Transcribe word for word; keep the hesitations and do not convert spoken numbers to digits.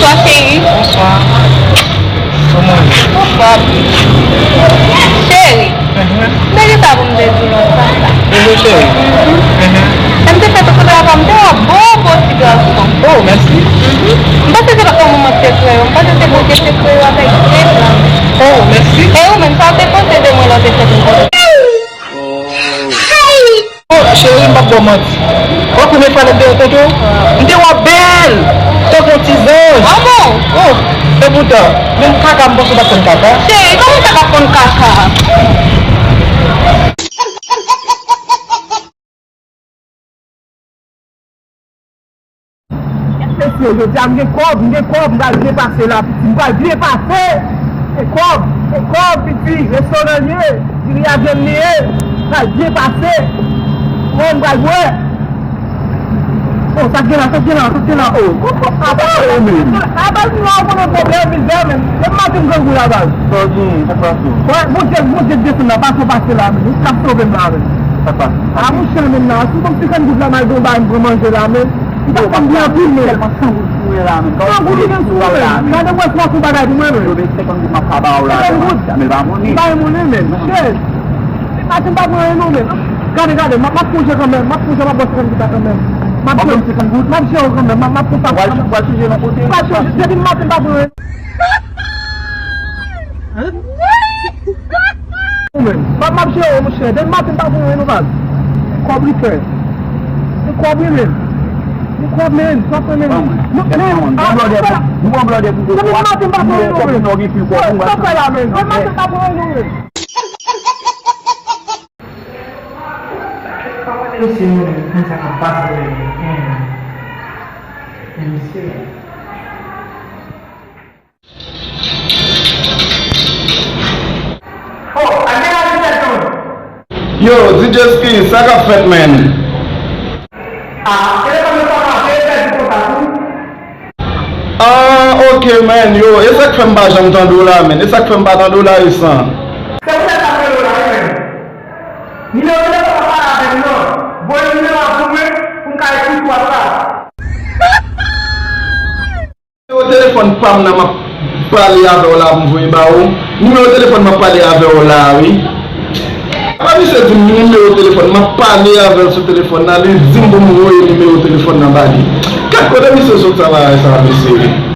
Bonswa, cheri. Bonswa. Kòman w ye? Anfòm. Cheri, mhm, m te gen sa pou m te di w lontan sa. Bonjou, cheri. Mhm. M te fèt ansanm avè w, m te wè w bon, bon ti gason. Oh, mèsi. Mhm. M panse se pa yon moun te kreye w, m panse se Bondye te kreye w avèk de blan. Oh, mèsi. E ou menm, sa w te panse de mwen lè w te fèt ansanm? Oh, cheri, m p ap ba w manti. Wè premye fwa lè m te rankontre w, m te wè w bèl, tankou yon ti zanj. Ah bon? Oh, epoutan, menm kaka, m panse w pa t konn kaka. Cheri, kòman w fè pa konn kaka? Mesye, jodi a m gen kòb, m gen kòb, m pral byen pase la, piti, m pral byen pase. Gen kòb, gen kòb, piti, restoran l ye, diri a vyann li ye, m pral byen pase. Mwen, m pral bwè. Oh, sa k gen la, sa k gen la, sa k gen la, oh. Apa, apa, nou an konnen pwoblèm, mizè, men. Depi maten m grangou la, baz. Sa w gen, sa k pase w? Wè, Bondye, Bondye desann la, pase w pase la, men. Ou t ap sove m la, men. Sa k pase? A, monchè, men, la, si w ban m senkant goud la, m al gen yon bagay m pran manje la, men. M pa konn byen anpil, men. Tèlman san goud pou mwen la, men. San goud li gen sou mwen. Gade, wè, si w ap fè yon bagay pou mwen, men. Yo, men senkant goud m ap ka ba w la. Senkant goud? Men pa monnen. M pa gen monnen, men. Chè. Maten m pa pran anyen non, men. Gade, gade, m ap, m ap sonje kanmenm, m ap sonje, m ap ba w senkant goud la kanmenm. M ap jere, m ap jere w kanmenm, m ap, m ap konsa. W al, w al sonje nan kote. M pa sonje, depi maten m pa pran anyen. Ou menm, m ap, m ap jere w, monchè, depi maten m pa pran anyen non, baz. Kòb li fè. Se kòb li menm. Se kòb menm, sa fè menm. Ban mwen. Non, men, nou pran blòdè pou, nou pran blòdè pou depi maten m pa pran anyen non, men. Sa fè la menm. Depi maten m pa pran anyen non, men. Mesye, nou konn sa k ap pase, men, men, men, mesye. Oh, al degaj tèt ou. Yo, D J Ski, sa k ap fèt, men? Ah, telefòn nan pa mache, pèdi kontak ou. Ah, ok, man, yo, e sa k fè m pa janm tande w la, man. E sa k fè m pa tande w la resan. Se pou tèt sa m rele w la, wi, man. Nimewo telefòn nan pa la avè m, non. Voye nimewo a pou mwen, pou m ka ekri sou WhatsApp. Nimewo telefòn pa m nan m ap pale avè w la pou m voye ba ou. Nimewo telefòn m ap pale avè w la, wi. Apa misye di m nimewo telefòn, m ap pale avè l sou telefòn nan, li di m pou m voye nimewo telefòn nan ba li. Gad kote misye sot sa bagay sa, mesye.